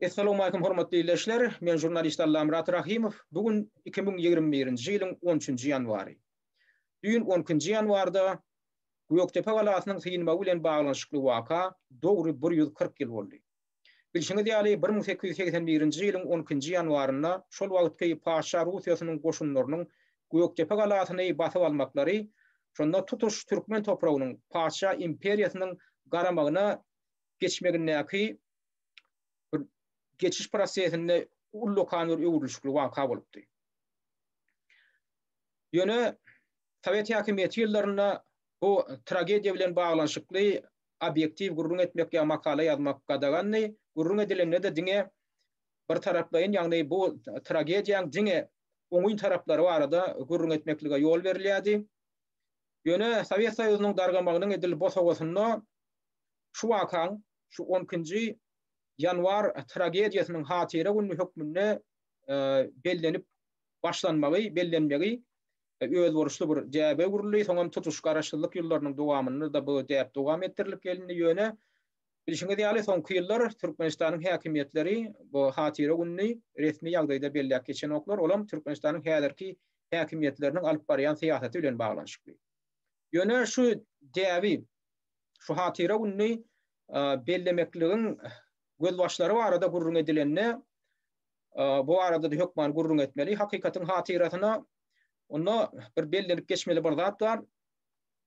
Essalawmalikim hormatly ildeşler, men žurnalist Allamyrat Rahymow. Bu gün 2021-nji ýylyň on üçünji ýanwary. Düýn on ikinji ýanwarda Gökdepe galasynyň synmagy bilen baglanyşykly waka dogry 140 ýyl boldy. Bilşiňiz ýaly, 1881-nji ýylyň on ikinji ýanwarynda şol wagtky patyşa Russiýasynyň goşunlarynyň Gökdepe galasyny basyp almaklary şonda tutuş türkmen topragynyň patyşa imperiýasynyň garamagyna geçmegindäki bir geçiş prosesinde ullakan bir öwrülişikli waka bolupdy. Ýöne sowet häkimiýeti ýyllarynda bu tragediýa bilen baglanyşykly obýektiw gürrüň etmek ýa makala ýazmak gadagandy. Gürrüň edilende-de diňe bir taraplaýyn, ýagny bu tragediýaň diňe oňyn taraplary barada gürrüň etmeklige ýol berilýärdi. Ýöne Sowet Soýuzynyň dargamagynyň edil bosagasynda şu wakaň, şu on ikinji ýanwar tragediýasynyň hatyra güni hökmünde bellenip başlanmagy, bellenmegi özboluşly bir däbe öwrüldi. Soňam tutuş garaşsyzlyk ýyllarynyň dowamynda-da bu däp dowam etdirilip gelindi. Ýöne, bilşiňiz ýaly, soňky ýyllar Türkmenistanyň häkimiýetleri bu hatyra gününi resmi ýagdaýda belläp geçenoklar. Olam Türkmenistanyň häzirki häkimiýetleriniň alyp barýan syýasaty bilen baglanyşykly. Ýöne şu däbi, şu hatyra gününi bellemekligiň gözbaşlary barada gürrüň edilende, bu barada-da hökman gürrüň etmeli. Hakykatyň hatyrasyna onda bir bellenip geçmeli bir zat bar.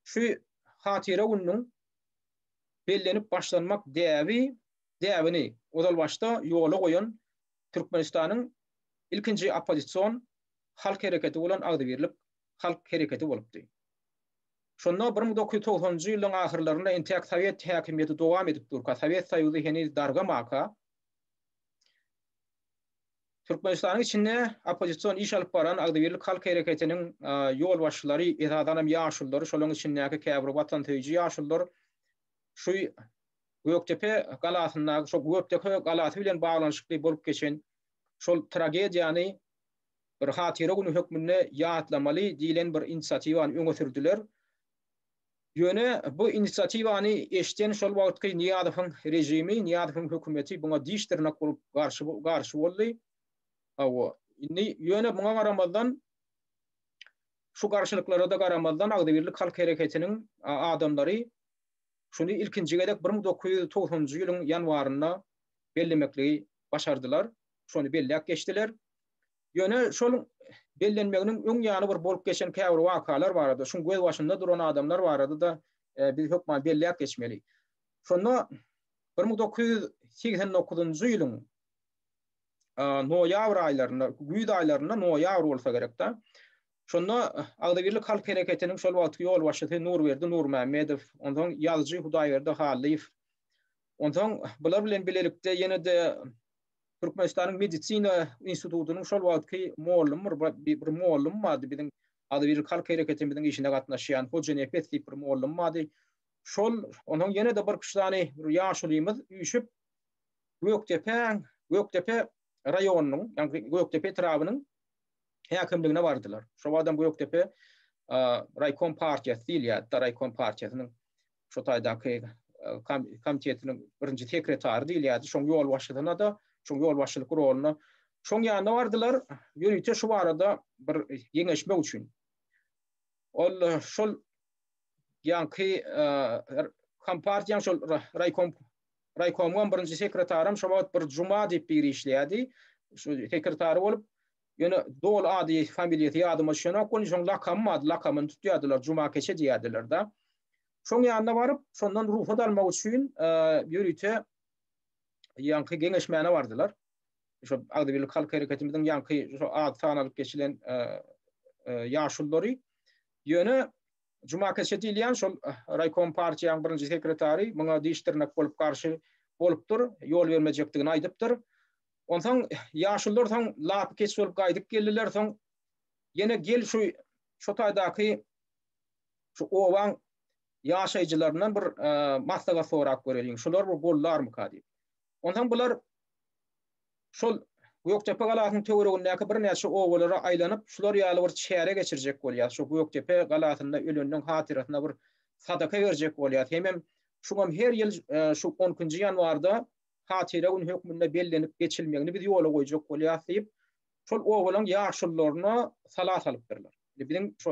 Şu hatyra gününiň bellenip başlanmak däbi, däbini ozal başda ýola goýan Türkmenistanyň ilkinji oppozision halk hereketi bolan Agzybirlik halk hereketi bolupdy. Şonda 1990-njy ýyllaryň ahyrlarynda entäk sowet häkimiýeti dowam edip durka, Sowet Soýuzy heniz dargamaka, Türkmenistanyň içinde oppozision iş alyp baran Agzybirlik halk hereketiniň ýolbaşçylary, esasanam ýaşululary, şolaryň içindäki käbir watansöýüji ýaşulular şu Gökdepe galasyndaky, şo Gökdepe galasy bilen baglanyşykly bolup geçen şol tragediýany bir hatyra güni hökmünde ýatlamaly diýlen bir inisiatiwany öňe sürdüler. Ýöne bu inisiatiwany eşden şol wagtky Nyýazowyň režimi, Nyýazowyň hökümeti buňa diş-dyrnak bolup garşy garşy boldy. Hawa, indi ýöne muňa garamazdan şu garşylyklara-da garamazdan Agzybirlik halk hereketiniň adamlary şuny ilkinji gezek 1990-njy ýylyň ýanwarynda bellemekligi başardylar. Şony belläp geçdiler. Ýöne şol bellenmeginiň öň ýany bir bolup geçen käbir wakalar barada, şuň gözbaşynda duran adamlar barada-da biz hökman belläp geçmeli. Şonda 1989-njy ýylyň noýabr aýlarynda, güýz aýlarynda, noýabr bolsa gerek-de, şonda Agzybirlik halk hereketiniň şol wagtky ýolbaşçysy Nurberdi Nurmämmedow, onsoň ýazyjy Hudaýberdi Hallyýew, onsoň bular bilen bilelikde ýene-de Türkmenistanyň medisina institutynyň şol wagtky mollumy bir bir mollum bardy biziň Agzybirlik halk hereketimiziň işine gatnaşýan Hojanepes diýip bir mollum bardy. Şol onuň ýene-de bir sany bir ýaşulymyz üýşüp Gökdepäň Gökdepe raýonynyň, ýagny Gökdepe etrabynyň häkimligine bardylar. Şo wagtam Gökdepe raýkom partiýasy diýilýärdi, raýkom partiýasynyň şo taýdaky komitetiniň birinji sekretary diýilýärdi, şoň ýolbaşçysyna-da, şoň ýolbaşçylyk roluna şoň ýanyna bardylar, ýörite şu barada bir geňeşmek üçin. Ol şol ýaňky kompartiýaň şol raýkom raýkomyň birinji sekretaram şo wagt bir Juma diýip biri işleýärdi. Şu sekretary bolup, ýöne doly ady, familiýasy ýadyma düşenok, ony şoň lakamy bardy, lakamyny tutýardylar, Juma Keçe diýýärdiler-de. Şoň ýanyna baryp, şondan rugsat almak üçin ýörite ýaňky geňeşmäne bardylar. Şo Agzybirlik halk hereketimiziň ýaňky şo ady sanalyp geçilen ýaşululary. Ýöne Juma Keçe diýilýän şol raýkom partiýanyň birinji sekretary muňa diş-dyrnak bolup garşy bolupdyr, ýol bermejekdigini aýdypdyr. Onsoň ýaşulular soň lapykeç bolup gaýdyp geldiler, soň ýene gel şu şo taýdaky şu obaň ýaşaýjylaryndan bir maslahat sorap göreliň, şular bir gollarmyka diýip. Onsoň bular şol Gökdepe galasynyň töweregindäki birnäçe obalara aýlanyp, şular ýaly bir çäre geçirjek bolýar. Şu Gökdepe galasynda ölenleň hatyrasyna bir sadaka berjek bolýar. Hemem şuňam her ýyl şu on ikinji ýanwarda. hatyra güni hökmünde bellenip geçilmegini biz ýola goýjak bolýas diýip, şol obalaryň ýaşulularyna sala salypdyrlar. Biziň şo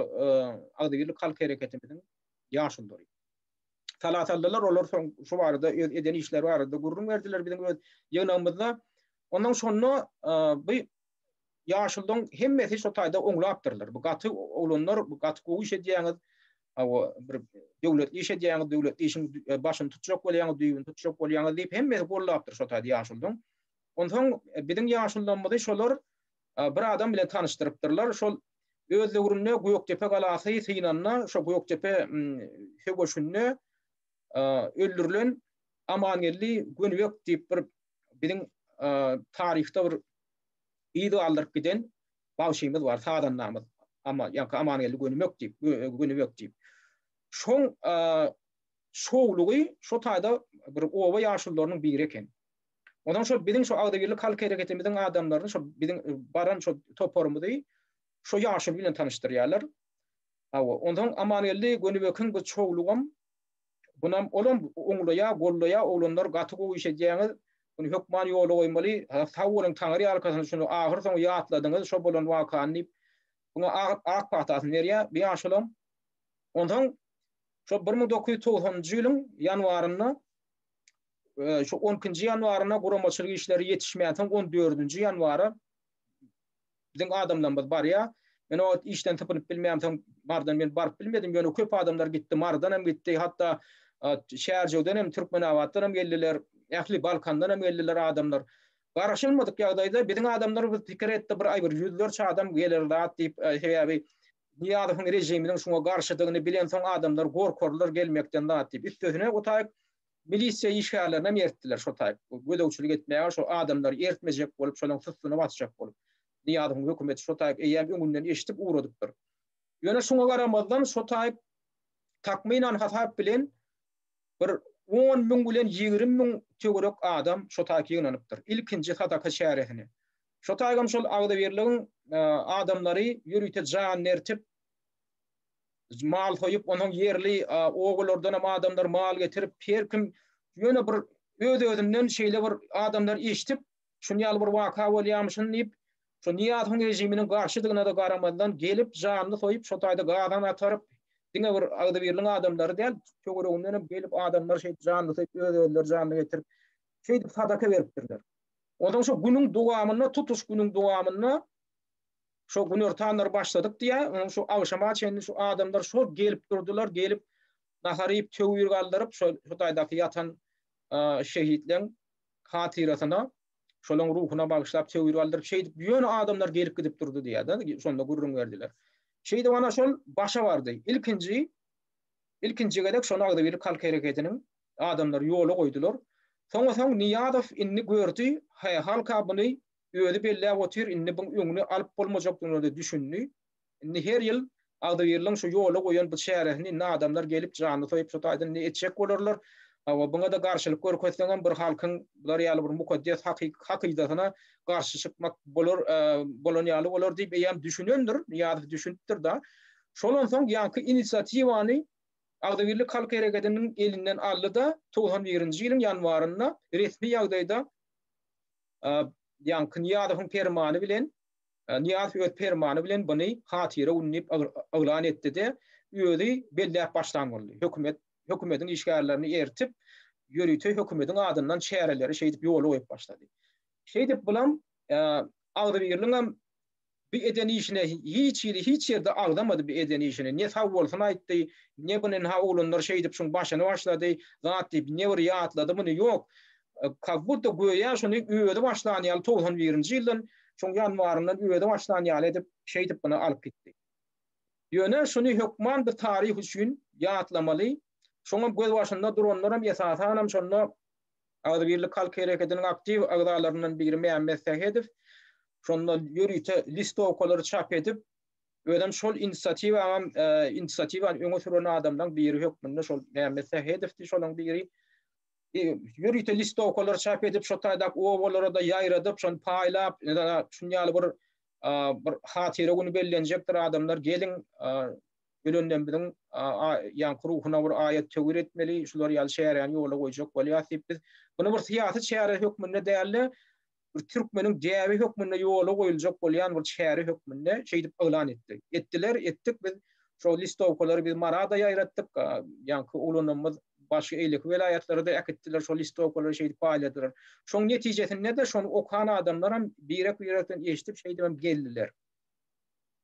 Agzybirlik halk hereketimiziň ýaşululary. Sala saldylar, olar soň şu barada öz eden işleri barada gürrüň berdiler biziň öz ýygnagymyzda. Ondan şonda bu ýaşulyň hemmesi şo taýda oňlapdyrlar. Bu gaty oglanlar, bu gaty gowy iş edýäňiz. Hawa, bir döwletli iş edýäňiz, döwletli işiň başyny tutjak bolýaňyz, düýbüni tutjak bolýaňyz diýip hemmesi gollapdyr şo taýda ýaşulyň. Onsoň biziň ýaşulylarymyzy şolar bir adam bilen tanyşdyrypdyrlar. Şol öz döwründe Gökdepe galasy synanda, şo Gökdepe söweşinde öldürilen Amangeldi Gönübek diýip bir biziň taryhda bir yz galdyryp giden bagşymyz bar, sazandamyz. Ama ýaňky Amangeldi Gönümek diýip, Gönübek diýip. Şoň şowlugy şo taýda bir oba ýaşulularynyň biri eken. Ondan şol biziň şo agzybirlik halk hereketimiziň adamlaryny şo biziň baran şo toparymyzy şo ýaşuly bilen tanyşdyrýarlar. Hawa, onsoň Amangeldi Gönübekiň bu çowlugam bunam olam oňlaýar, gollaýar, oglanlar gaty gowy iş edýäňiz, muny hökman ýola goýmaly, sag boluň Taňry ýalkasyn şuny ahyr soňy ýatladyňyz şo bolan wakany diýip, buňa ak patasyny berýär bu ýaşulam. Onsoň şo 1990-njy ýylyň ýanwarynda şu 12-nji ýanwaryna guramaçylyk işleri ýetişmänsoň 14-nji ýanwara biziň adamlarymyz barýar. Men o wagt işden sypynyp bilmämsoň Marydan men baryp bilmedim. Ýöne köp adamlar gitdi. Marydan hem gitdi. Hatda Çärjewden hem, Türkmenabatdan hem geldiler. Ähli Balkandan hem geldiler adamlar. Garaşylmadyk ýagdaýda biziň adamlarymyz pikir etdi, bir aý bir ýüzlerçe adam geler zat diýip, sebäbi Nyýazowyň režiminiň şuňa garşydygyny bilensoň adamlar gorkarlar gelmekden zat diýip. Üstesine o taýyk milisiýa işgärlerini hem ertdiler şo taýyk gözegçilik etmäge, şo adamlary ertmejek bolup, şolaryň sussuny basjak bolup. Nyýazowyň hökümeti şo taýyk eýýäm öňünden eşidip ugradypdyr. Ýöne şuňa garamazdan şo taýyk takmynan hasap bilen bir 10 müň bilen 20 müň töwerek adam şo taýyk ýygnanypdyr. Ilkinji sadaka çäresine. Şo taýgam şol agzybirligiň adamlary ýörite jan ertip, mal soýup, onuň ýerli obalardan hem adamlar mal getirip, her kim ýöne bir öz-özünden şeýle bir adamlar eşidip, şuny ýaly bir waka bolýarmyşyn diýip, şo Nyýazowyň režiminiň garşydygyna-da garamazdan gelip, janly soýup, şo taýda gazan ataryp, diňe bir agzybirligiň adamlary däl, töwereginden hem gelip adamlar şeýdip janly soýup, öz-özleri janly getirip, şeýdip sadaka beripdirler. Onsoň şo günüň dowamynda, tutuş günüň dowamynda şo günortanlar başladyk diýýär. Onuň şo agşama çenli şu adamlar şol gelip durdular, gelip nahar iýip, töwir galdyryp, şo şu taýdaky ýatan şehitleň hatyrasyna, şolaň ruhuna bagyşlap töwir galdyryp, şeýdip ýöne adamlar gelip gidip durdy diýýär-de, şonda gürrüň berdiler. Şeýdip ana şol başa bardy. Ilkinji ilkinji gezek şony Agzybirlik halk hereketiniň adamlary ýola goýdular. Soňa soň Nyýazow indi gördi, halka buny özi belläp otyr, indi buň öňüni alyp bolmajakdygyna-da düşündi. Indi her ýyl agzybirligiň şu ýola goýan bu çäresini indi adamlar gelip janly soýup şu taýdan indi etjek bolarlar. Hawa, buňa-da garşylyk görkezseňem bir halkyň bular ýaly bir mukaddes hakydasyna garşy çykmak bolar, bolan ýaly bolar diýip eýýäm düşünendir, Nyýazow düşünipdir-da. Şondan soň ýaňky inisiatiwany Agzybirlik halk hereketiniň elinden aldy-da, 91-nji ýylyň ýanwarynda resmi ýagdaýda ýaňky Nyýazowyň permany bilen, Nyýazow öz permany bilen buny hatyra güni diýip yglan etdi-de, özi belläp başlan boldy. Hökümet, hökümetiň işgärlerini ertip, ýörite hökümetiň adyndan çäreleri şeýdip ýola goýup başlady. Şeýdip bulam agzybirligiňem Bir eden işine hiç hili hiç ýerde agzamady bir eden işini. Ne sag bolsun aýtdy, ne bu ynha oglanlar şeýdip şuň başyny başlady, zat diýip ne bir ýatlady muny ýok. Kak budda göýä şuny özi başlan ýaly 91-nji ýyldan şoň ýanwaryndan özi başlan ýaly edip şeýdip muny alyp gitdi. Ýöne şuny hökman bir taryh üçin ýatlamaly. Şoňam gözbaşynda duranlaram esasanam şonda Agzybirlik halk hereketiniň aktiw agzalaryndan biri Mämmet Sähedow şonda ýörite listowkalary çap edip, özem şol inisiatiwaňam inisiatiwany öňe süren adamlaryň biri hökmünde şol Mämmet Sähedowdy şolaryň biri. Ýörite listowkalary çap edip, şo taýdaky obalara-da ýaýradyp, şony paýlap, şuny ýaly bir bir hatyra güni bellenjekdir adamlar geliň. Ölenlerimiziň ýaňky ruhuna bir aýat töwir etmeli, şular ýaly çäräni ýola goýjak bolýas diýip biz muny bir syýasy çäre hökmünde däl-de, bir türkmeniň däbi hökmünde ýola goýuljak bolýan bir çäre hökmünde şeýdip yglan etdik. Etdiler, etdik biz şol listowkalary biz Marada ýaýratdyk, ýaňky oglanlarymyz başga eýleki welaýatlara-da äkitdiler, şol listowkalary şeýdip paýladylar. Şoň netijesinde-de şony okan adamlaram birek-birekden eşidip şeýdibem geldiler.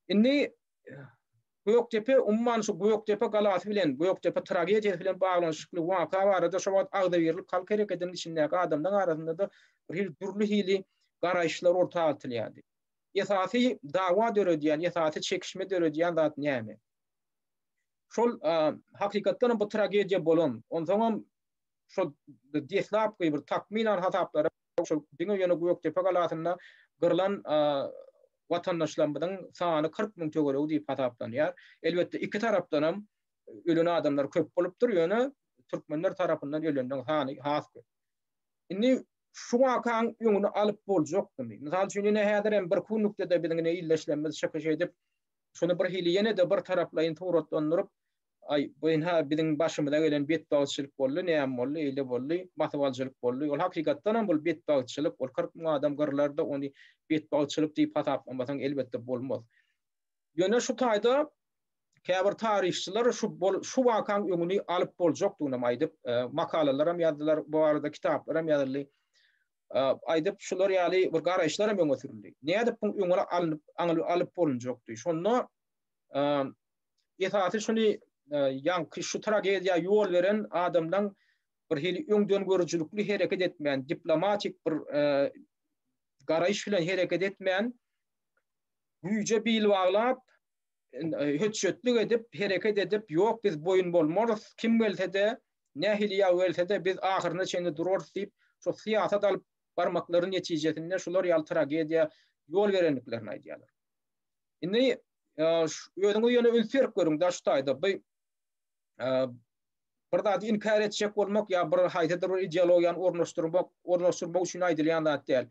Indi Gökdepe, umuman şu Gökdepe galasy bilen, Gökdepe tragediýasy bilen baglanyşykly waka barada şo wagt agzybirlik halk hereketiniň içindäki adamlaryň arasynda-da bir hili dürli hili garaýyşlar orta atylýardy. Esasy dawa döredýän, esasy çekişme döredýän zat näme? Şol hakykatdan hem bu tragediýa bolan, onsoňam şol deslapky bir takmynan hasaplara şol diňe ýöne Gökdepe galasynda gyrlan watandaşlarymyzyň sany 40 müň töweregi diýip hasaplanýar. Elbetde iki tarapdan hem ölen adamlar köp bolupdyr, ýöne türkmenler tarapyndan ölenleriň sany has köp. Indi şu wakaň öňüni alyp boljakdymy? Mysal üçin ine häzir hem bir günlükde-de biziň ine ildeşlerimiz çykyş edip, şuny bir hili ýene-de bir taraplaýyn suratlandyryp, Aý, bu ynha biziň başymyza gelen betbagtçylyk boldy, näme boldy, eýle boldy, basybalyjylyk boldy. Ol hakykatdanam bul betbagtçylyk, ol 40 müň adam gyrlar-da, ony betbagtçylyk diýip hasaplamasaň elbetde bolmaz. Ýöne şu taýda käbir taryhçylar şu şu wakaň öňüni alyp boljakdygynam aýdyp, e, makalalaram ýazdylar, bu barada kitaplaram ýazyldy. E, aýdyp şular ýaly bir garaýyşlaram öňe sürüldi. Nädip buň öňüni alnyp alyp bolunjakdy? Şonda e, esasy şuny e, ýaňky şu tragediýa ýol beren adamlaň bir hili öňdengörüjilikli hereket etmän, diplomatik bir e, garaýyş bilen hereket etmän, güýje bil baglap, e, hötjetlik edip, hereket edip, ýok biz boýun bolmarys, kim gelse-de, nähili ýag gelse-de biz ahyryna çenli durarys diýip, şu syýasat alyp barmaklary netijesinde şular ýaly tragediýa ýol berendiklerini aýdýarlar. Indi özüňiz ýöne üns berip görüň da şu taýda bu bir zady inkär etjek bolmak ýa bir haýsydyr bir ideologiýany ornaşdyrmak, ornaşdyrmak üçin aýdylýan zat däl.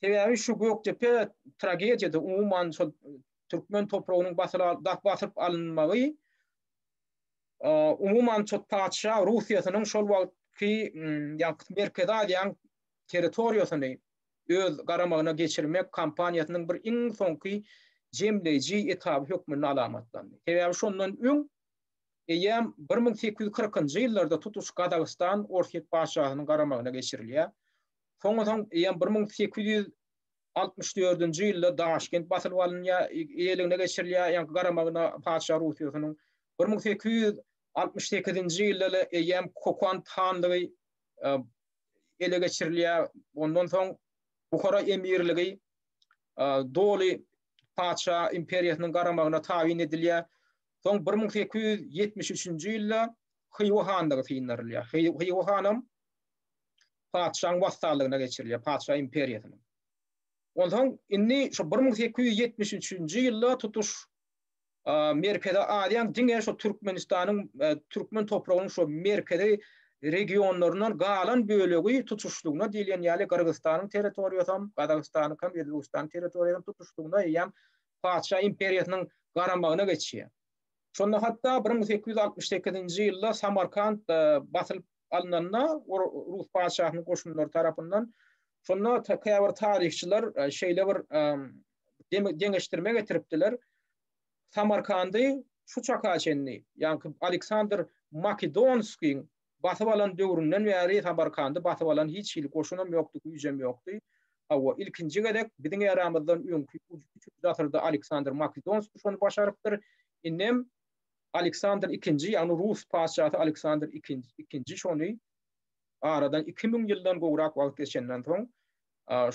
Sebäbi şu Gökdepe tragediýada umuman şol türkmen topragynyň basyp basyp alynmagy umuman şol patyşa Russiýasynyň şol wagtky ýa Merkezi Aziýanyň territoriýasyny öz garamagyna geçirmek kampaniýasynyň bir iň soňky jemleýji etaby hökmünde alamatlandy. Sebäbi şondan öň eýýäm 1840-njy ýyllarda tutuş Gazagystan Orsýet patyşasynyň garamagyna geçirilýär. Soňa-soň eýýäm 1864-nji ýylda Daşkent basylyp alynýar, eýeligine geçirilýär, ýaňky garamagyna patyşa Russiýasynyň. 1868-nji ýylda eýýäm Kokant hanlygy ele geçirilýär. Ondan soň Buhara emirligi doly patyşa imperiýasynyň garamagyna tabyn edilýär. Soň 1873-nji ýylda Hywa hanlygy syndarylýar. Hywa hanam patyşaň wassallygyna geçirilýär, patyşa imperiýasynyň. Onsoň indi şu 1873-nji ýylda tutuş Merkezi Aziýanyň diňe şu Türkmenistanyň türkmen topragynyň şu merkezi regionlaryndan galan bölegi tutuşlygyna diýlen ýaly Gyrgyzystanyň territoriýasam, Gazagystanyňkam, Özbegistanyň territoriýasam tutuşlygyna eýýäm patyşa imperiýasynyň garamagyna geçýär. Şonda hatda 1868-nji ýylda Samarkant basylyp alnanda rus patyşasynyň goşunlary tarapyndan şonda käbir taryhçylar şeýle bir deňeşdirme getiripdiler. Samarkandy şu çaka çenli, ýaňky Aleksandr Makedonskiň basyp alan döwründen bäri Samarkandy basyp alan hiç hili goşunam ýokdy, güýjem ýokdy. Hawa, ilkinji gezek biziň eramyzdan öňki üçünji asyrda Aleksandr Makedonskiý şony başarypdyr. Indem Aleksandr ikinji, ýagny rus patyşasy Aleksandr ikinji şony aradan 2000 ýyldan gowrak wagt geçenden soň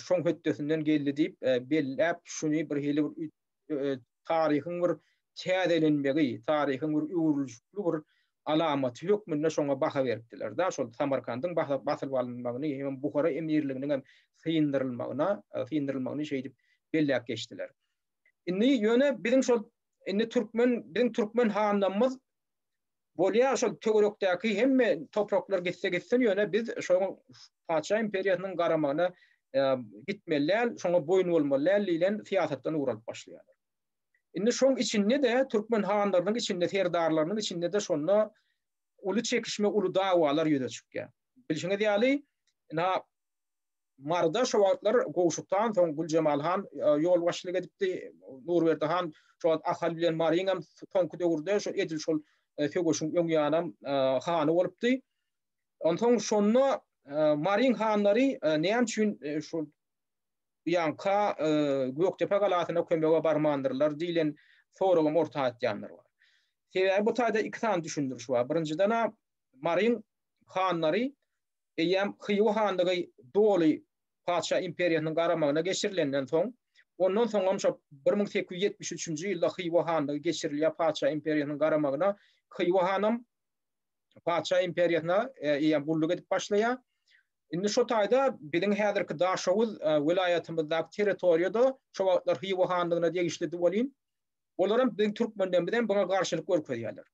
şoň hötdesinden geldi diýip belläp, şuny bir hili bir taryhyň bir täzelenmegi, taryhyň bir öwrülişikli bir alamaty hökmünde şoňa baha beripdiler-de, şol Samarkandyň basylyp alynmagyny hem Buhara emirliginiň hem syndyrylmagyna, syndyrylmagyny şeýdip belläp geçdiler. Indi ýöne biziň şol indi türkmen biziň türkmen hanlarymyz bolýar şol töwerekdäki hemme topraklar gitse gitsin ýöne biz şoň patyşa imperiýasynyň garamagyna e, gitmeli däl, şoňa boýun bolmaly däl diýlen syýasatdan ugur alyp başlaýarlar. Indi şoň içinde-de türkmen hanlarynyň içinde, serdarlarynyň içinde-de şonda uly çekişme, uly dawalar ýüze çykýar. Bilşiňiz ýaly, ynha Maryda şo wagtlar Gowşut han, soň Güljemal han ýolbaşçylyk edipdi. Nurberdi han şo wagt Ahal bilen Maryňam soňky döwürde şo edil şol söweşiň öň ýanam hany bolupdy. Onsoň şonda Maryň hanlary näme üçin şol ýaňka Gökdepe galasyna kömege barmandyrlar diýlen soragam orta atýanlar bar. Sebäbi bu taýda iki sany düşündiriş bar. Birinjiden-ä Maryň hanlary eýýäm Hywa hanlygy doly patyşa imperiýasynyň garamagyna geçirilenden soň, ondan soňam şo 1873-nji ýylda Hywa hanlygy geçirilýär patyşa imperiýasynyň garamagyna. Hywa hanam patyşa imperiýasyna eýýäm gulluk edip başlaýar. Indi şo taýda biziň häzirki Daşoguz welaýatymyzdaky territoriýada şo wagtlar Hywa hanlygyna degişlidi welin, olaram biziň türkmenlerimizem buňa garşylyk görkezýärler.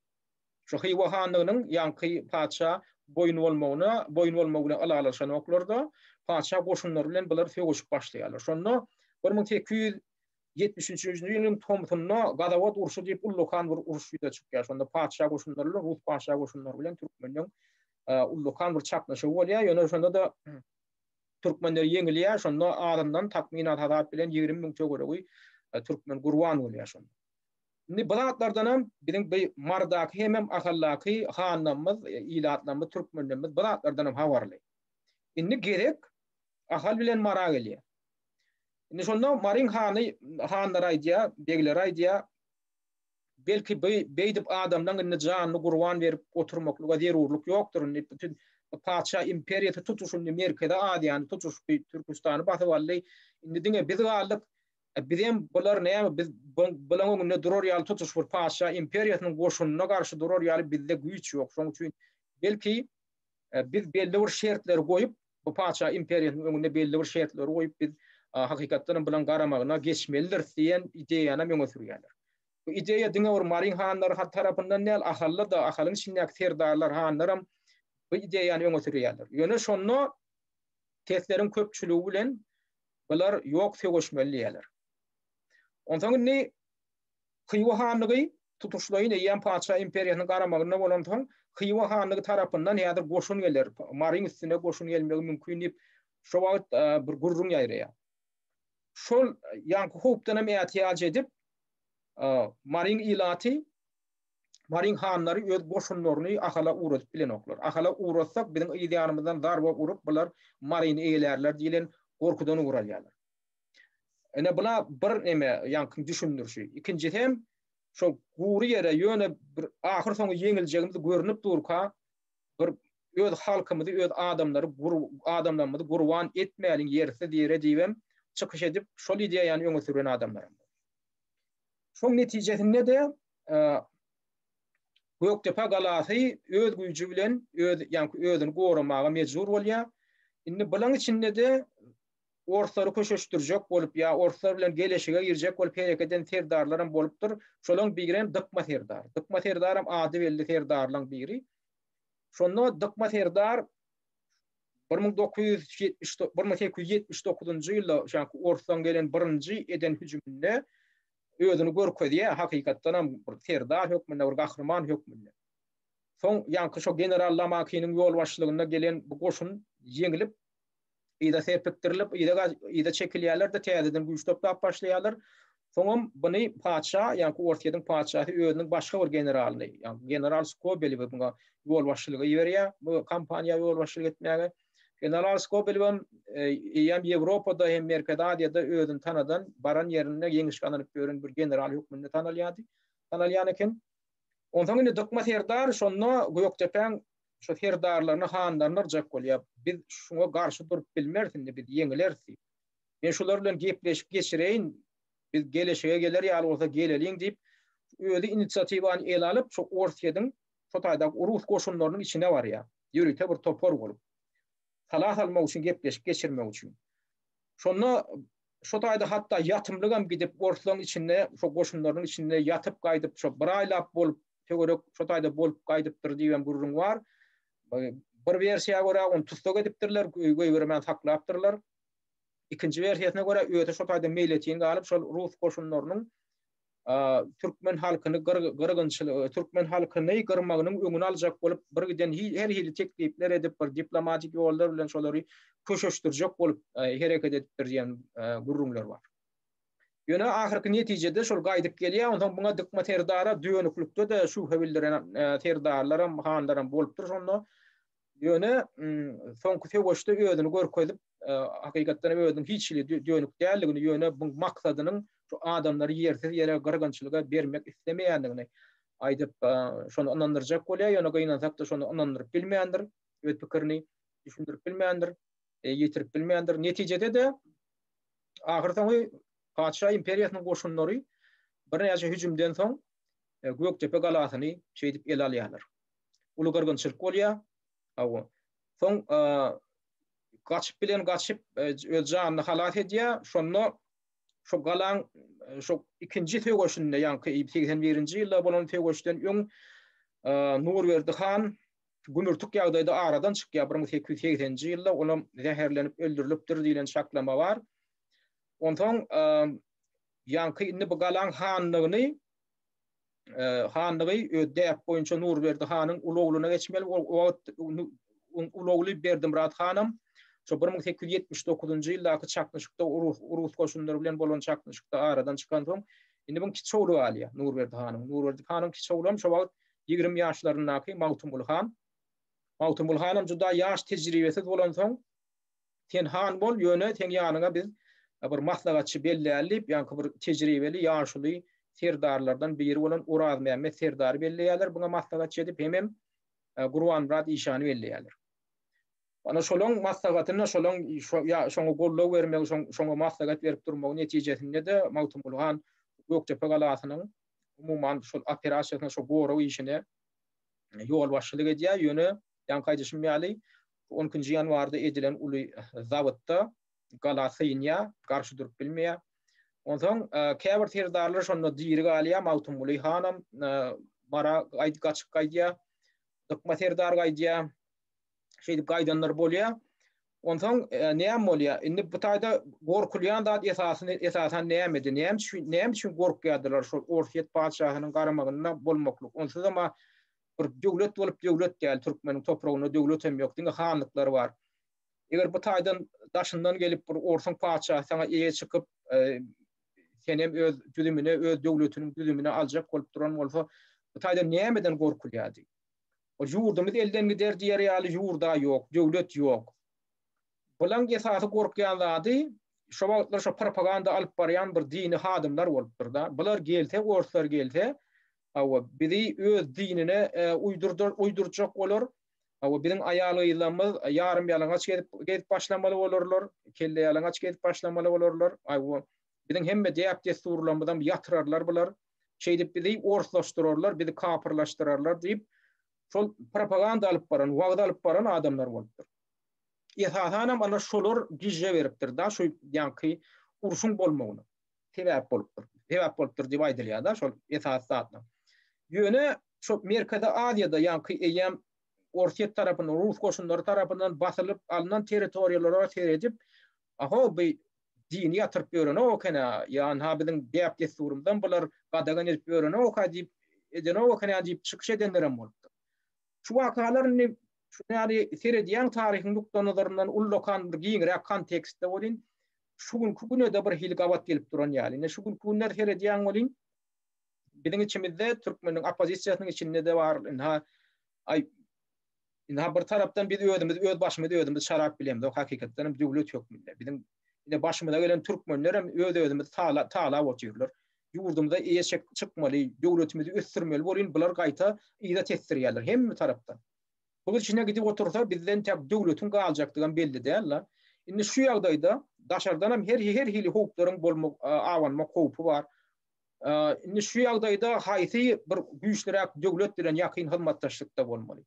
Şu Hywa hanlygynyň ýaňky patyşa boýun bolmagyna, boýun bolmagy bilen ylalaşanoklar-da, patyşa goşunlary bilen bular söweşip başlaýarlar. Şonda 1873-nji ýylyň tomsunda Gazawat urşy diýip ullakan bir uruş ýüze çykýar. Şonda patyşa goşunlary bilen rus patyşa goşunlary bilen türkmenleň ullakan bir çaknyşygy bolýar. Ýöne şonda-da türkmenler ýeňilýär. Şonda azyndan takmynan hasap bilen 20 müň töweregi türkmen gurban bolýar şonda. Indi bu zatlardanam biziň bu Marydaky hemem Ahaldaky hanlarymyz, ilatlarymyz, türkmenlerimiz bu zatlardanam habarly. Indi gezek Ahal bilen Mara gelýär. Indi şonda Maryň hany hanlary aýdýar, begleri aýdýar, belki bu beýdip adamlaň indi janyny gurban berip oturmaklyga zerurlyk ýokdur indi bütün patyşa imperiýasy tutuş indi Merkezi Aziýany tutuş Türküstany basyp aldy. Indi diňe biz galdyk. E, bizem bular näme biz bulaň öňünde durar ýaly tutuş bir patyşa imperiýasynyň goşunyna garşy durar ýaly bizde güýç ýok. Şonuň üçin belki e, biz belli bir şertleri goýup bu patyşa imperiýasynyň öňünde belli bir şertleri goýup biz hakykatdan hem bulaň garamagyna geçmelidiris diýen ideýany hem öňe sürýärler. Bu ideýa diňe bir Maryň hanlary tarapyndan däl, Ahalda-da, Ahalyň içindäki serdarlar, hanlaram bu ideýany öňe sürýärler. Ýöne şonda sesleriň köpçüligi bilen bular ýok söweşmeli diýýärler. Onsoň indi Hywa hanlygy tutuşlaýyn eýýäm patyşa imperiýasynyň garamagynda bolansoň, Hywa hanlygy tarapyndan häzir goşun geler, Maryň üstüne goşun gelmegi mümkin diýip, şo wagt bir gürrüň ýaýraýar. Şol ýaňky howpdan hem ätiýaç edip, Maryň ilaty, Maryň hanlary öz goşunlaryny Ahala ugradyp bilenoklar. Ahala ugratsak, biziň yz ýanymyzdan zarba urup, bular Maryny eýelärler diýlen gorkudan ugur alýarlar. Ine bula bir neme ýaňkyň düşündirişi. Ikinjisi hem şo gury ýere ýöne bir ahyr soňy ýeňiljegimiz görnüp durka bir öz halkymyzy, öz adamlary adamlarymyzy gurban etmäliň ýersiz ýere diýibem çykyş edip şol ideýany öňe süren adamlar. Şoň netijesinde-de Gökdepe galasy öz güýji bilen öz ýaňky özüni goramaga mejbur bolýar. Indi bulaň içinde-de orslary köşeşdirjek bolup ýa orslar bilen geleşige girjek bolup hereket eden serdarlaram bolupdyr. Şolaň birem Dykma serdar. Dykma serdaram ady belli serdarlaň biri. Şonda Dykma serdar 1970 1879-njy ýylda şaňky orslaň gelen birinji eden hüjüminde özüni görkezýär, hakykatdanam bir serdar hökmünde, bir gahryman hökmünde. Soň ýaňky şo general Lamakiniň ýolbaşçylygynda gelen bu goşun ýeňlip, yza serpikdirilip, yza yza çekilýärler-de, täzeden güýç toplap başlaýarlar. Soňam buny patyşa, ýaňky Orsýetiň patyşasy özüniň başga bir generalyny, ýagny general Skobelewi buňa ýolbaşçylyga iberýär, bu kampaniýa ýolbaşçylyk etmäge. General Skobelewem eýýäm Ýewropada hem Merkezi Aziýada özüni tanadan, baran ýerinde ýeňiş gazanyp ýören bir general hökmünde tanalýardy, tanalýan eken. Onsoň indi Dykma serdar şonda Gökdepäň şo serdarlaryny, hanlaryny yrjak bolýar. Biz şuňa garşy durup bilmeris indi, biz ýeňileris diýip. Men şular bilen gepleşik geçireýin, biz geleşige geler ýaly bolsa geleliň diýip, özi inisiatiwany ele alyp, şo Orsýetiň şo taýdaky rus goşunlarynyň içine barýar. Ýörite bir topar bolup. Sala salmak üçin, gepleşik geçirmek üçin. Şonda şo taýda hatda ýatymlygam gidip, orslaryň içinde, şo goşunlarynyň içinde ýatyp gaýdyp, şo bir aýlap bolup, töwerek şo taýda bolup gaýdypdyr diýibem gürrüň bar. Bir wersiýa görä, ony tussag edipdirler, goýbermän saklapdyrlar. Ikinji wersiýasyna görä, özi şo taýda meýletin galyp, şol rus goşunlarynyň. türkmen halkyny gyrgynçylygy, türkmen halkyny gyrmagynyň öňüni aljak bolup bir giden her hili teklipler edip, bir diplomatik ýollar bilen şolary köşeşdirjek bolup hereket edipdir diýen gürrüňler bar. Ýöne ahyrky netijede şol gaýdyp gelýär, onsoň muňa Dykma serdara dönüklikde-de şübhe bildiren serdarlaram, hanlaram bolupdyr şonda. Ýöne soňky söweşde özüni görkezip, hakykatdan hem özüniň hiç hili dönük däldigini, ýöne bu maksadynyň şu adamlary ýersiz ýere gyrgynçylyga bermek islemeýändigini aýdyp, şony ynandyrjak bolýar, ýöne gynansak-da şony ynandyryp bilmändir, öz pikirini düşündirip bilmändir, ýetirip bilmändir. Netijede-de ahyrsoňy patyşa imperiýasynyň goşunlary birnäçe hüjümden soň Gökdepe galasyny şeýdip ele alýarlar. Uly gyrgynçylyk bolýar. Hawa. Soň gaçyp bilen gaçyp öz janyny halas edýär. Şonda şo galaň şo ikinji söweşinde, ýaňky 81-nji ýylda bolan söweşden öň Nurberdi han gümürtik ýagdaýda aradan çykýar 1880-nji ýylda. Olam zäherlenip öldürilipdir diýlen çaklama bar. Onsoň ýaňky indi bu galaň hanlygyny hanlygy öz däp boýunça Nurberdi hanyň uly ogluna geçmeli. O wagt uly ogly Berdimyrat hanam şo 1879-njy ýyldaky çaknyşykda rus goşunlary bilen bolan çaknyşykda aradan çykansoň, indi muň kiçi ogly galýar Nurberdi hanyň. Nurberdi hanyň kiçi oglam şo wagt 20 ýaşlaryndaky Magtymguly han. Magtymguly hanam juda ýaş tejribesiz bolansoň, Sen han bol, ýöne seň ýanyňa biz bir maslahatçy belläli diýip, ýaňky bir tejribeli ýaşuly serdarlardan biri bolan Orazmämmet serdary belleýärler buňa maslahatçy edip, hemem Gurbanmyrat işany belleýärler. Ana şolaň maslahatynda, şolaň şoňa goldaw bermegi, şoňa maslahat berip durmagy netijesinde-de Magtymguly han Gökdepe galasynyň umuman şol operasiýasyna, şo gorag işine ýolbaşçylyk edýär. Ýöne ýaňky aýdyşym ýaly, On ikinji ýanwarda edilen uly zawodda gala synýar, garşy durup bilmeýär. Onsoň käbir serdarlar şonda diri galýar, Magtymguly hanam Mara gaçyp gaýdýar, Dykma serdar gaýdýar. Şeýdip gaýdanlar bolýar. Onsoň näme bolýar? Indi bu taýda gorkulýan zat esasyny esasan nämedi? Näme üçin näme üçin gorkýardylar şol Orsýet patyşasynyň garamagynda bolmaklyk? Onsuzam bir döwlet bolup döwlet däl türkmeniň topragynda döwlet hem ýok diňe hanlyklar bar. Eger bu taýdan daşyndan gelip bir orsuň patyşasy saňa eýe çykyp senem öz düzümine öz döwletiniň düzümine aljak bolup duran bolsa bu taýdan nämeden gorkulýardy? Ol ýurdumyz elden gider diýer ýaly ýurda ýok, döwlet ýok. Bulaň esasy gorkýan zady şo wagtlar şo propaganda alyp barýan bir dini hadymlar bolupdyr-da. Bular gelse, orslar gelse, hawa, bizi öz dinine uýdurjak bolar. Hawa, biziň aýal-gyzlarymyz ýarym ýalaňaç gezip gezip başlamaly bolarlar, kelle ýalaňaç gezip başlamaly bolarlar. Hawa, biziň hemme däp-dessurlarymyzam ýatyrarlar bular. Şeýdip bizi orslaşdyrarlar, bizi kapyrlaşdyrarlar diýip, şol propaganda alyp baran, wagyz alyp baran adamlar bolupdyr. Esasanam ana şolar gije beripdir da şu ýaňky urşuň bolmagyna sebäp bolupdyr. Sebäp bolupdyr diýip aýdylýar da şol esasy zatlar. Ýöne şu Merkezi Aziýada ýaňky eýýäm Orsýet tarapyndan, rus goşunlary tarapyndan basylyp alnan territoriýalara seredip, aho bu dini ýatyryp ýörenok eken-ä, ýa ynha biziň däp-dessurymyzam bular gadagan edip ýörenok-a diýip, edenok eken-ä diýip çykyş edenlerem bolupdyr. Şu wakalar indi şuny ýaly seredýäň taryhyň nukdaýnazaryndan ullakan bir giňräk kontekstde welin, şu günki güne-de bir hili gabat gelip duran ýaly. Indi şu günki günler seredýäň welin, biziň içimizde türkmeniň oppozisiýasynyň içinde-de bar, ynha, aý, ynha bir tarapdan biz özümiz öz başymyzy özümiz şarap bilemzok, hakykatdan hem döwlet hökmünde. Biziň ine başymyza gelen türkmenler hem öz-özümizi talap otyrlar. Ýurdumyza eýe çykmaly, döwletimizi ösdürmeli bolyn, bular gaýta yza tesdirýärler hemme tarapdan. Bu içine gidip otursa bizden tek döwletiň galjakdygam belli däl-la. Indi şu ýagdaýda daşardan hem her her hili howplaryň bolmak, abanmak howpy bar. Indi şu ýagdaýda haýsy bir güýçliräk döwlet bilen ýakyn hyzmatdaşlykda bolmaly?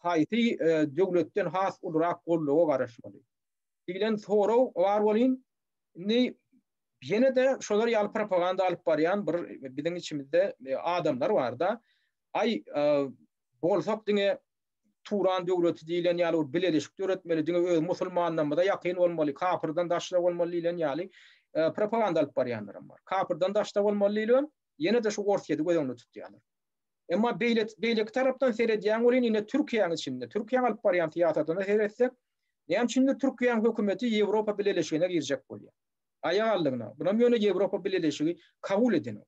Haýsy döwletden has ulurak goldawa garaşmaly? Diýlen sorag bar welin, indi ýene-de şolar ýaly propaganda alyp barýan bir biziň içimizde adamlar bar-da. Aý, bolsak diňe Turan döwleti diýlen ýaly bir bileleşik döretmeli, diňe öz musulmanlarymyza ýakyn bolmaly, kapyrdan daşda bolmaly diýlen ýaly propaganda alyp barýanlaram bar. Kapyrdan daşda bolmaly diýilibem. Ýene-de şu Orsýeti göz öňünde tutýarlar. Emma beýle beýleki tarapdan seredýäň welin ine Türkiýäň içinde, Türkiýäň alyp barýan syýasatyna seretsek, näme üçindir Türkiýäň hökümeti Ýewropa Bileleşigine girjek bolýar. Aýak aldygyna. Bunam ýöne Ýewropa Bileleşigi kabul edenok.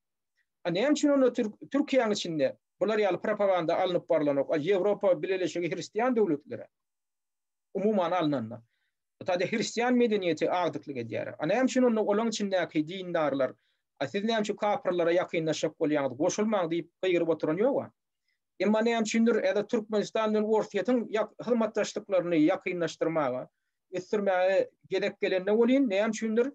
A näme üçin onda Türkiýäň içinde bular ýaly propaganda alnyp barlanok? A Ýewropa Bileleşigi hristian döwletlere umuman alnanda. Bu taýda hristian medeniýeti agdyklyk edýär. A näme üçin onda olaň içindäki dindarlar, a siz näme üçin kapyrlara ýakynlaşjak bolýaňyz, goşulmaň diýip gygyryp oturan ýog-a. Emma näme üçindir, häzir Türkmenistan bilen Orsýetiň hyzmatdaşlyklaryny ýakynlaşdyrmaga, ösdürmäge gezek gelende welin, näme üçindir,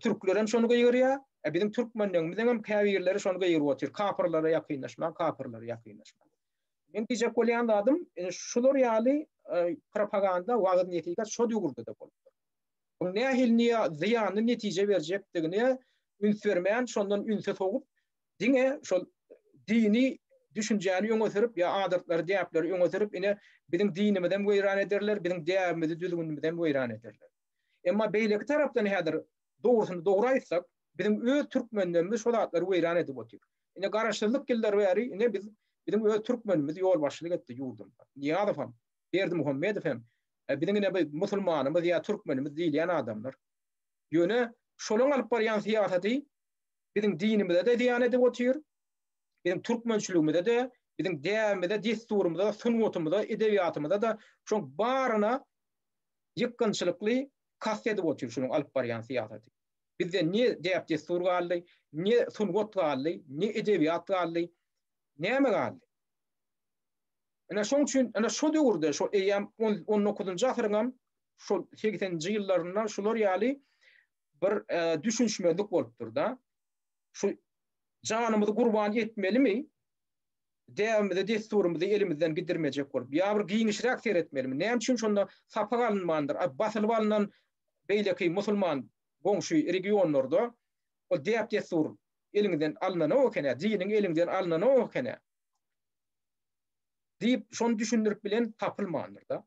türklerem şony gygyrýar, a biziň türkmenlerimizem käbirleri şony gygyryp otyr, kapyrlara ýakynlaşmaň, kapyrlara ýakynlaşmaň. Men diýjek bolýan zadym, şular ýaly propaganda, wagyz-nesihat şo döwürde-de bolupdyr. Bu nähili zyýanly netije berjekdigine üns bermän, şondan ünsi sowup, diňe şol dini düşünjäni öňe sürüp ýa adatlary, däpleri öňe sürüp, ine, biziň dinimizem weýran ederler, biziň däbimizi, düzgünimizem weýran ederler. Emma beýleki tarapdan häzir dogrusyny dogry aýtsak, biziň öz türkmenlerimiz şo zatlary weýran edip otyr. Ine garaşsyzlyk ýyllary bäri ine biz biziň öz türkmenimiz ýolbaşçylyk etdi ýurdumyza. Nyýazow hem, Berdimuhamedow hem e, biziň ine bir musulmanymyz ýa türkmenimiz diýilýän adamlar. Ýöne şolaň alyp barýan syýasaty biziň dinimize-de zyýan edip otyr, biziň türkmençiligimize-de, biziň däbimize, dessurymyza, sungatymyza, edebiýatymyza-da şoň baryna ýykgynçylykly kast edip otyr şunuň alyp barýan syýasaty. Bizde ne däp-dessur galdy, ne sungat galdy, ne edebiýat galdy, näme galdy? Ine şoň üçin, ine şo döwürde, şo eýýäm on dokuzynjy asyryňam şol segseninji ýyllarynda şular ýaly bir e, düşünişmezlik bolupdyr-da. Şu janymyzy gurban etmelimi? Däbimizi, dessurymyzy elimizden gidirmejek bolup, ýa bir giňişräk seretmelimi? Näme üçin şonda sapak alynmandyr? A basylyp alnan beýleki musulman goňşy regionlarda ol däp-dessur eliňizden alnanok eken-ä, diniň eliňden alnanok eken-ä diýip, şony düşündirip bilen tapylmandyr-da.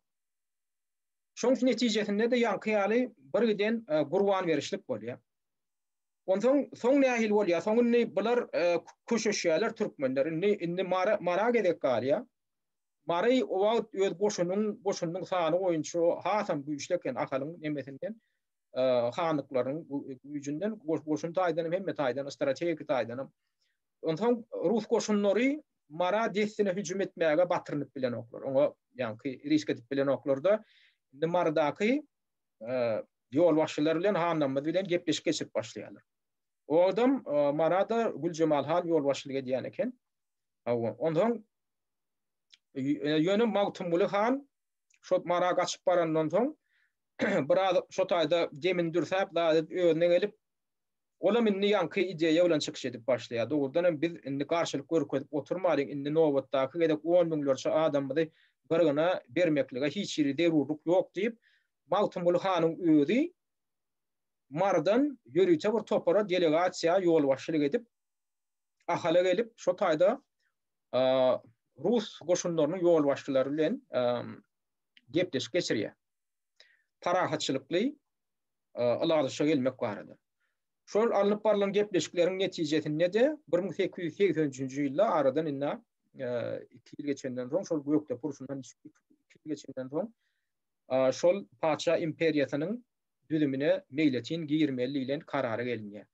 Şoň netijesinde-de ýaňky ýaly bir giden e, gurban berişlik bolýar. Onsoň soň nähili bolýar? Soň indi bular e, köşeşýärler türkmenler. Indi indi Mara Mara gezek galýar. Mary o wagt öz goşunyň goşunynyň sany boýunça hasam güýçli eken Ahalyň nemesinden, e, hanlyklaryň güýjünden, goşun taýdan hem hemme taýdan, strategik taýdan hem. Onsoň rus goşunlary Mara dessine hüjüm etmäge batyrynyp bilenoklar. Oňa ýaňky risk edip bilenoklar-da. Indi Marydaky ýolbaşçylar bilen, hanlarymyz bilen gepleşik geçirip başlaýarlar. O adam Marada Güljemal han ýolbaşçylyk edýän eken. Hawa, onsoň ýöne Magtymguly han şo Mara gaçyp barandan soň biraz şo taýda demini dürsäp, zat edip özüne gelip, Olam indi ýaňky ideýa bilen çykyş edip başlaýar. Dogrudan hem biz indi garşylyk görkezip oturmalyň, indi nobatdaky gezek on müňlerçe adamymyzy gyrgyna bermeklige hiç hili zerurlyk ýok diýip, Magtymguly hanyň özi Marydan ýörite bir topara delegasiýa ýolbaşçylyk edip, Ahala gelip, şo taýda rus goşunlarynyň ýolbaşçylary bilen gepleşik geçirýär. Parahatçylykly ylalaşyga gelmek barada. Şol alnyp barlan gepleşikleriň netijesinde-de 1883-nji ýylda aradan indi 2 ýyl geçenden soň, şol Gökdepe urşundan 2 ýyl geçenden soň, şol patyşa imperiýasynyň düzümine meýletin girmeli diýlen karara gelinýär.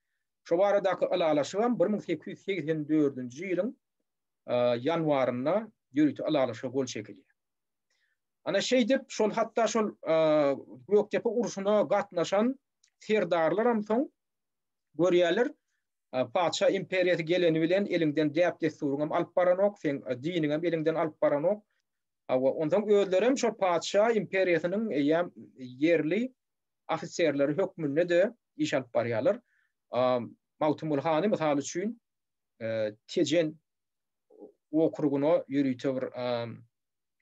Şo baradaky ylalaşygam 1884-nji ýylyň ýanwarynda ýörite ylalaşyga gol çekilýär. Ana şeýdip şol hatda şol Gökdepe urşuna gatnaşan serdarlaram soň görýärler, patyşa imperiýasy geleni bilen eliňden däp-dessuryňam alyp baranok, seň diniňem eliňden alyp baranok. Hawa, onsoň özlerem şol patyşa imperiýasynyň eýýäm ýerli ofiserleri hökmünde-de iş alyp barýarlar. Magtymguly hany mysal üçin Tejen okrugyna ýörite bir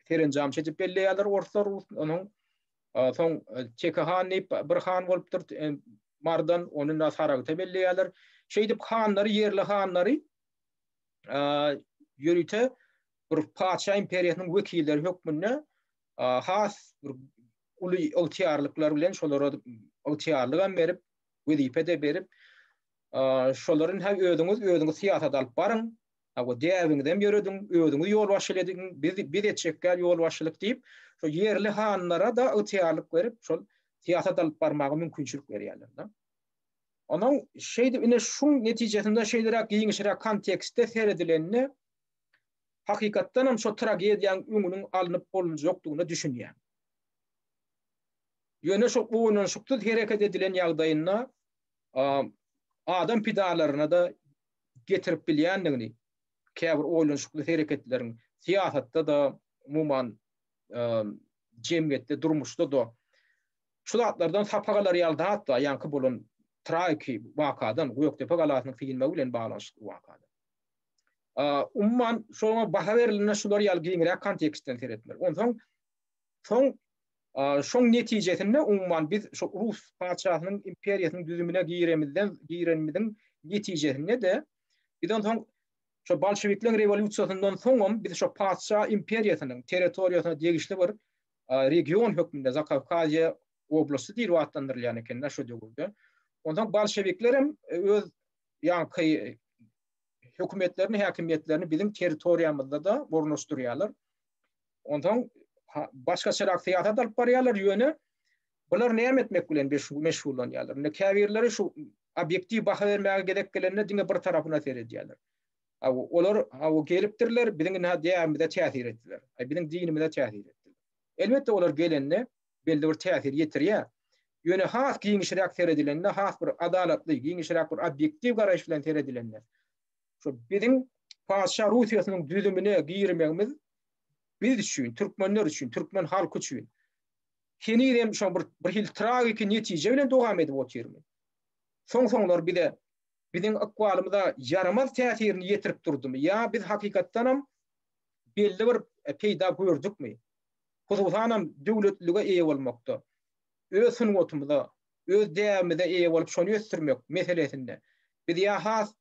serenjamçy edip belleýärler orslar onuň soň Teke han diýip bir han bolupdyr Mardan ony da Saragta belleýärler. Şeýdip hanlary ýerli hanlary ýörite bir patyşa imperiýasynyň wekilleri hökmünde has bir uly ygtyýarlyklar bilen şolara ygtyýarlyk hem berip, wezipe-de berip. Şolary indi özüňiz özüňiz syýasat alyp baryň. Hawa, däbiňizem ýörediň, özüňiz ýolbaşçylyk ediň, biz biz etjekgäl ýolbaşçylyk diýip, şo ýerli hanlara-da ygtyýarlyk berip, şol syýasat alyp barmaga mümkinçilik berýärler-de. Onuň şeýdip ine şuň netijesinde şeýleräk giňişräk kontekstde seredilende hakykatdan hem şo tragediýaň öňüniň alnyp bolunjakdygyna düşünýän. Ýöne şo oýlanyşyksyz hereket edilen ýagdaýynda adam pidalaryna-da getirip bilýändigini käbir oýlanyşykly hereketleriň syýasatda-da, umuman, jemgyýetde, durmuşda-da şu zatlardan sapak alar ýaly zat bar, ýaňky bolan tragiki wakadan, Gökdepe galasynyň synmagy bilen baglanyşykly wakadan. Umuman, şoňa baha berilende şular ýaly giňräk kontekstden seretmeli. Onsoň soň Şoň netijesinde umuman biz şu rus patyşasynyň imperiýasynyň düzümine giremizden girenimiziň netijesinde-de biz onsoň şo bolşewikleriň rewolýusiýasyndan soňam biz şo patyşa imperiýasynyň territoriýasyna degişli bir region hökmünde Zakawkaziýa oblasty diýlip atlandyrylýan eken-de şo döwürde. Onsoň bolşewiklerem öz ýaňky hökümetlerini, häkimiýetlerini biziň territoriýamyzda-da ornaşdyrýarlar. Onsoň başgaçarak syýasat alyp barýarlar, ýöne bular näme etmek bilen meşgullanýarlar? Indi käbirleri şu obýektiw baha bermäge gezek gelende diňe bir tarapyna seredýärler. Olar gelipdirler, biziň indi däbimize täsir etdiler. Biziň dinimize täsir etdiler. Elbetde olar gelende belli bir täsir ýetirýär. Ýöne has giňişräk seredilende, has bir adalatly, giňişräk bir obýektiw garaýyş bilen seredilende, Şu biziň patyşa Russiýasynyň düzümine girmegimiz biz üçin, türkmenler üçin, türkmen halky üçin henizem şo bir bir hili tragiki netije bilen dowam edip otyrmy? Soň-soňlar bize biziň ykbalymyza ýaramaz täsirini ýetirip durdumy ýa biz hakykatdanam belli bir peýda gördükmi? Hususanam döwletlilige eýe bolmakda, öz sungatymyza, öz däbimize eýe bolup şony ösdürmek meselesinde biz ýa has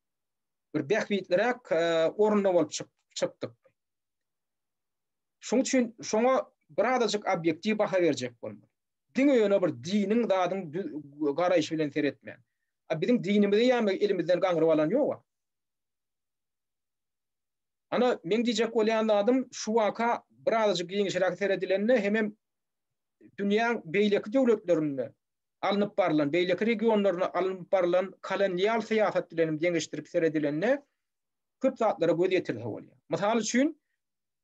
bir bähbitliräk orunda bolup çykdyk. Şonuň üçin şoňa birazajyk obýektiw baha berjek bolmaly. Diňe ýöne bir diniň zadyň garaýşy bilen seretmän. A biziň dinimizi ýa elimizden gaňryp alan ýok-a. Ana, meň diýjek bolýan zadym şu waka birazajyk giňişräk seredilende hemem dünýäň beýleki döwletlerinde alnyp barlan, beýleki regionlarynda alnyp barlan kolonial syýasat bilen hem deňeşdirip seredilende köp zatlara göz ýetirse bolýar. Mysal üçin,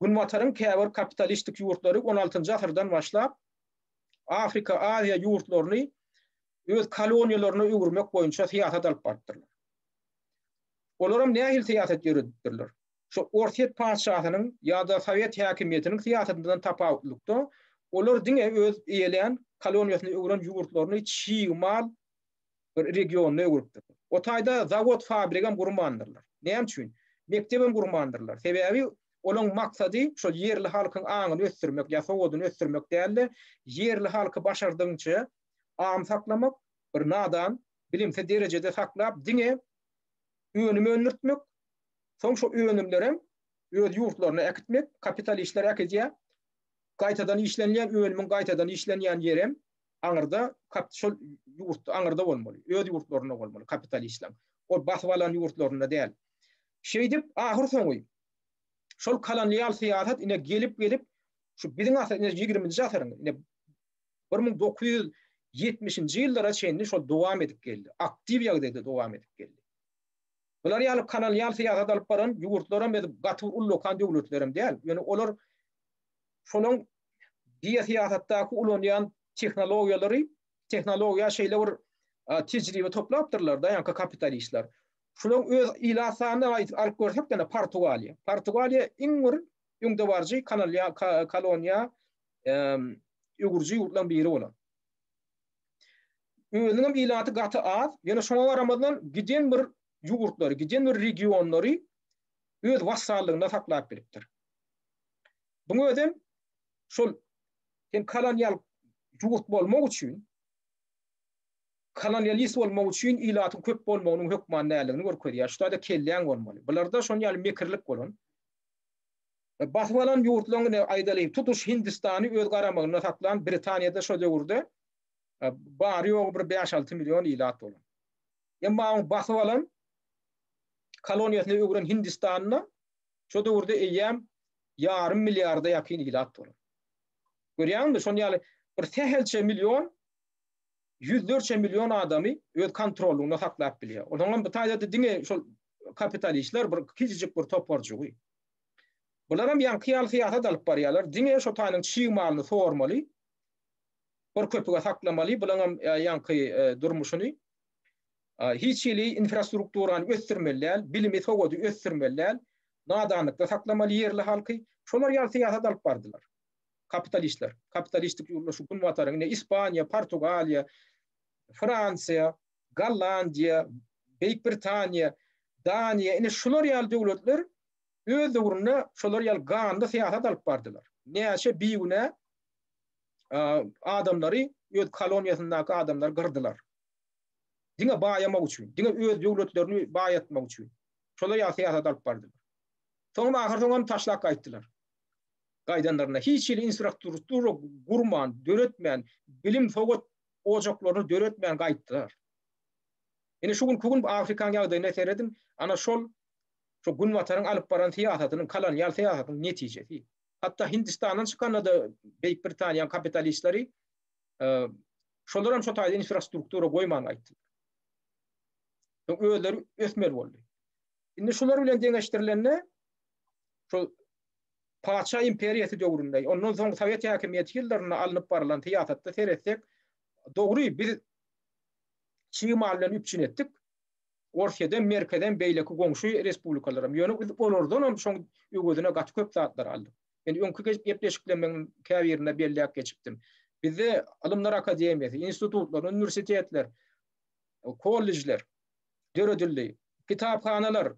Günbataryň käbir kapitalistik ýurtlary on altynjy asyrdan başlap Afrika, Aziýa ýurtlaryny öz koloniýalaryna öwürmek boýunça syýasat alyp barypdyrlar. Olaram nähili syýasat ýöredipdirler? Şu Orsýet patyşasynyň ýa-da sowet häkimiýetiniň syýasatyndan tapawutlykda, olar diňe öz eýelän koloniýasyna öwren ýurtlaryny çig mal bir regionyna öwrüpdirler. O taýda zawod, fabrigem gurmandyrlar. Näme üçin? Mekdebem gurmandyrlar. Sebäbi olaň maksady şol ýerli halkyň aňyny ösdürmek ýa sowadyny ösdürmek däl-de, ýerli halky başardygyňça am saklamak, bir nadan, bilimsiz derejede saklap, diňe önüm öndürtmek, Soň şo önümlerem öz ýurtlaryna äkitmek, kapitalistler äkidýär. Gaýtadan işlenilýän önümiň gaýtadan işlenýän ýerem aňyrda, şol ýurtda aňyrda bolmaly, öz ýurtlarynda bolmaly kapitalistleriň. Ol basyp alan ýurtlarynda däl. Şeýdip, ahyrsoňy şol kolonial syýasat ine gelip-gelip şu biziň asyr, ine ýigriminji asyryň, ine 1970-nji ýyllara çenli şol dowam edip geldi. Aktiw ýagdaýda dowam edip geldi. Bular ýaly kolonial syýasat alyp baran ýurtlaram edip gaty bir ullakan döwletlerem däl. Ýöne olar şolaň geosyýasatdaky ulanýan tehnologiýalary, tehnologiýa şeýle bir tejribe toplapdyrlar-da, ýaňky kapitalistler. Şulaň öz ilat sanyny alyp görsek ýene Portugaliýa. Portugaliýa iň bir öňdebaryjy koloniýa öwüriji ýurtlaryň biri bolan. Özüniňem ilaty gaty az, ýöne şoňa garamazdan giden bir ýurtlary, giden bir regionlary öz wassallygynda saklap bilipdir. Buň özem şol sen kolonial ýurt bolmak üçin, kolonialist bolmak üçin ilatyň köp bolmagynyň hökman däldigini görkezýär. Şu taýda kelläň bolmaly. Bularda şon ýaly mekirlik bolan. Basyp alan ýurtlaryň ine aýdaly, tutuş Hindistany öz garamagynda saklan Britaniýada şo döwürde bary-ýogy bir bäş-alty million ilat bolan. Emma oň basyp alan koloniýasyna öwren Hindistanda şo döwürde eýýäm ýarym milliarda ýakyn ilat bolan. Görýäňmi, şon ýaly bir sähelçe million, ýüzlerçe million adamy öz kontrollygynda saklap bilýär. Onuň bu taýda diňe şol kapitalistler bir kiçijik bir toparjygy. Bularam ýaňky ýaly syýasat alyp barýarlar. Diňe şo taýynyň çig malyny sormaly, bir köpüge saklamaly, bulaňam ýaňky durmuşyny. Hiç hili infrastrukturany ösdürmeli däl, bilimi, sowady ösdürmeli däl, nadanlykda saklamaly ýerli halky. Şolar ýaly syýasat alyp bardylar. Kapitalistler. Kapitalistik ýurtlar şu günbataryň ine Ispaniýa, Portugaliýa, Fransiýa, Gollandiýa, Beýik Britaniýa, Daniýa ine şular ýaly döwletler öz döwründe şolar ýaly ganly syýasat alyp bardylar. Näçe bigünä adamlary öz koloniýasyndaky adamlary gyrdylar. Diňe baýamak üçin, diňe öz döwletlerini baýatmak üçin. Şolar ýaly syýasat alyp bardylar. Soňam ahyr soňam taşlap gaýtdylar. Gaýdanlarynda hiç hili infrastruktura gurman, döretmän, bilim, sowat ojaklaryny döretmän gaýtdylar. Ine şu günki gün Afrikanyň ýagdaýyna serediň, ana şol şu günbataryň alyp baran syýasatynyň, kolonial syýasatynyň netijesi. Hatda Hindistandan çykanda-da Beýik Britaniýanyň kapitalistleri şolar hem şo taýda infrastruktura goýman gaýtdylar. Özleri ösmeli boldy. Indi şular bilen deňeşdirilende şu patyşa imperiýasy döwründe, ondan soň sowet häkimiýeti ýyllarynda alnyp barylan syýasatda seretsek, dogry biz çig mal bilen üpjün etdik. Orsýedem, merkezem, beýleki goňşy respublikalaram. Ýöne biz olardan hem şoň öwezine gaty köp zatlar aldyk. Men öňki gepleşiklerimiň käbirinde belläp geçipdim. Bizde Ylymlar akademiýasy, institutlar, uniwersitetler, kollejler döredildi. Kitaphanalar.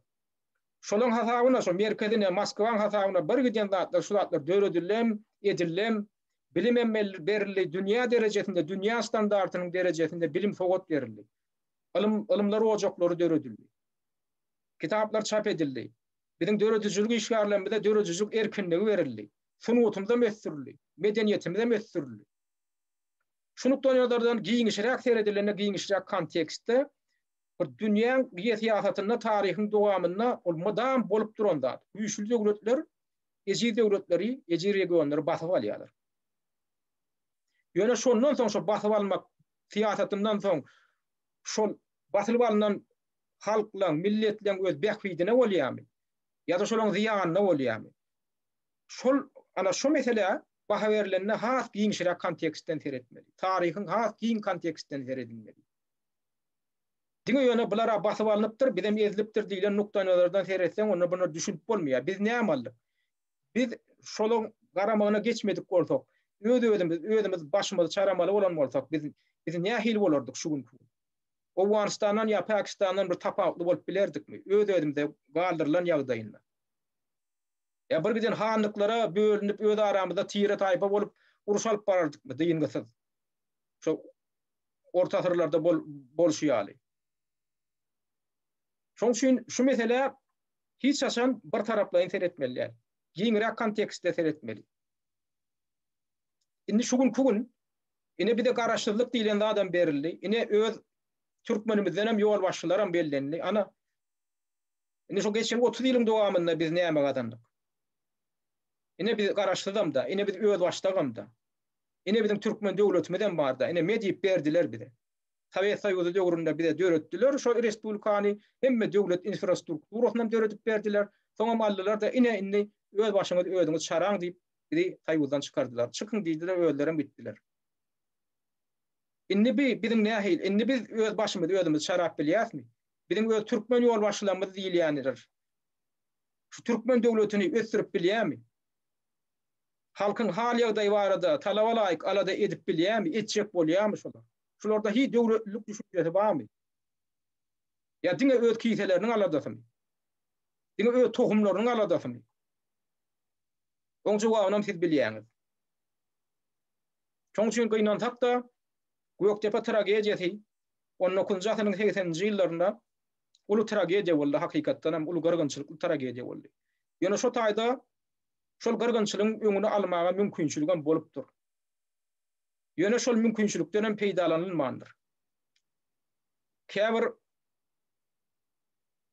Şolaryň hasabyna, şo merkezine, Moskwaň hasabyna bir giden zatlar, şu zatlar döredildem, edildem, bilim hem berildi, dünýä derejesinde, dünýä standartynyň derejesinde bilim sowat berildi. Ylym, ylymlar ojaklary döredildi. Kitaplar çap edildi. Biziň döredijilik işgärlerimize döredijilik erkinligi berildi. Sungatymyzam ösdürildi. Medeniýetimizem ösdürildi. Şu nukdaýnazardan giňişräk seredilende, giňişräk kontekstde bir dünýäň geosyýasatynda taryhyň dowamynda ol mydam bolup duran zat. Güýçli döwletler ejiz döwletleri, ejiz regionlary basyp alýarlar. Ýöne şondan soň şo basyp almak syýasatyndan soň şol basylyp alnan halklaň, milletleň öz bähbidine bolýarmy? Ýa-da şolaň zyýanyna bolýarmy? Şol ana şo meselä baha berlende has giňişräk kontekstden seretmeli. Taryhyň has giň kontekstden seredilmeli. Diňe ýöne bular-a basyp alnypdyr, bizem ezilipdir diýlen nukdaýnazardan seretseň, onda buna düşünip bolmaýar. Biz näme aldyk? Biz şolaň garamagyna geçmedik bolsak, öz-özümiz, özümiz başymyzy çaramaly bolan bolsak, biz biz nähili bolardyk şu günki gün? Owganystandan ýa Pakistandan bir tapawutly bolup bilerdikmi? Öz-özümize galdyrylan ýagdaýynda. Ýa bir giden hanlyklara bölünip, öz aramyzda tire-taýpa bolup uruş alyp barardykmy dyngysyz? Şo orta asyrlarda bol, bolşy ýaly. Şoň üçin şu meselä hiç haçan bir taraplaýyn seretmeli däl. Giňräk kontekstde seretmeli. Indi şu günki gün ine bize garaşsyzlyk diýlen zadam berildi. Ine öz türkmenimizden hem ýolbaşçylaram bellendi. Ana indi şu geçen 30 ýylyň dowamynda biz näme gazandyk? Ine biz garaşsyzam da, ine biz özbaşdagam da. Ine biziň türkmen döwletimizem barda, ine me diýip berdiler bize. Sowet Soýuzy döwründe bize döretdiler şo respublikany, hemme döwlet infrastrukturasynam döredip berdiler. Soňam aldylar-da, ine indi öz başyňyzy özüňiz çaraň diýip, bizi Soýuzdan çykardylar. Çykyň diýdiler, özlerem gitdiler. Indi bi biziň nähili, indi biz öz başymyzy özümiz çarap bilýäsmi? Biziň öz türkmen ýolbaşçylarymyz diýilýänler şu türkmen döwletini ösdürip bilýärmi? Halkyň hal-ýagdaýy barada talaba laýyk alada edip bilýärmi, etjek bolýarmy şolar? Şularda hiç döwletlilik düşünjesi barmy? Ýa diňe öz kiseleriniň aladasymy? Diňe öz tohumlarynyň aladasymy? Oň jogabynam siz bilýäňiz. Şoň üçin gynansak-da, Gökdepe tragediýasy on dokuzynjy asyryň segseninji ýyllarynda uly tragediýa boldy, hakykatdan hem uly gyrgynçylykly tragediýa boldy. Ýöne şo taýda şol gyrgynçylygyň öňüni almaga mümkinçiligem bolupdyr. Ýöne şol mümkinçilikden hem peýdalanylmandyr. Käbir.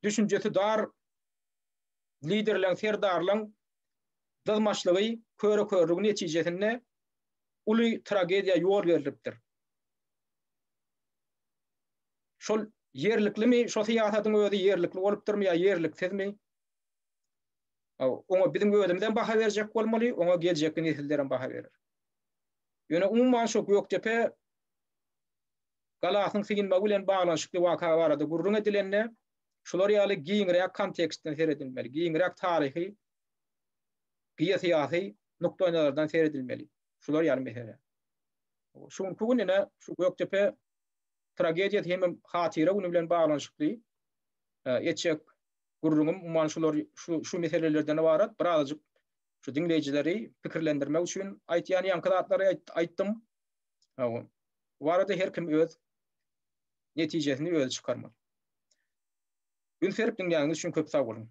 düşünjesi dar liderleň, serdarlaň dyzmaçlygy, köre-körlügi netijesinde uly tragediýa ýol berlipdir. Şol ýerliklimi, şo syýasatyň özi ýerlikli bolupdyrmy ýa ýerliksizmi? Oňa biziň özümizem baha berjek bolmaly, oňa geljekki nesillerem baha berer. Ýöne umuman şo Gökdepe galasynyň synmagy bilen baglanyşykly waka barada gürrüň edilende, şular ýaly giňräk kontekstden seredilmeli, giňräk taryhy, geosyýasy nukdaýnazardan seredilmeli. Şular ýaly mesele. Şu günki gün ine şu Gökdepe tragediýasy hemem hatyra güni bilen baglanyşykly etjek gürrüňim umuman şular şu şu meselelerden ybarat. Birazajyk şu diňleýjileri pikirlendirmek üçin aýtýan ýaňky zatlary aýtdym. Bu barada her kim öz netijesini özi çykarmaly. Üns berip diňläniňiz üçin köp sag boluň.